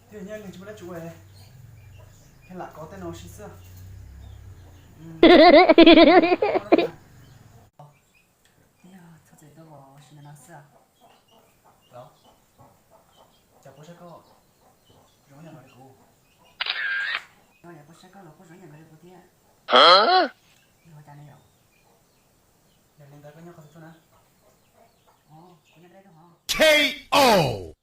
Twb nyob leej tsis muaj dab tsi ua, thiaj lam kov tej no ua si xwb. Twb yog txhob txwm tuaj ua si no xwb. Los, cas puas saib koj zoo ib yam nkaus li kuv? Yog puas saib koj los kuj zoo ib yam nkaus li kuv thiab. Yog ua cas ne yom? Yog li ntawd koj nyob qhov twg tuaj na? Kuv nyob deb deb hov. K O.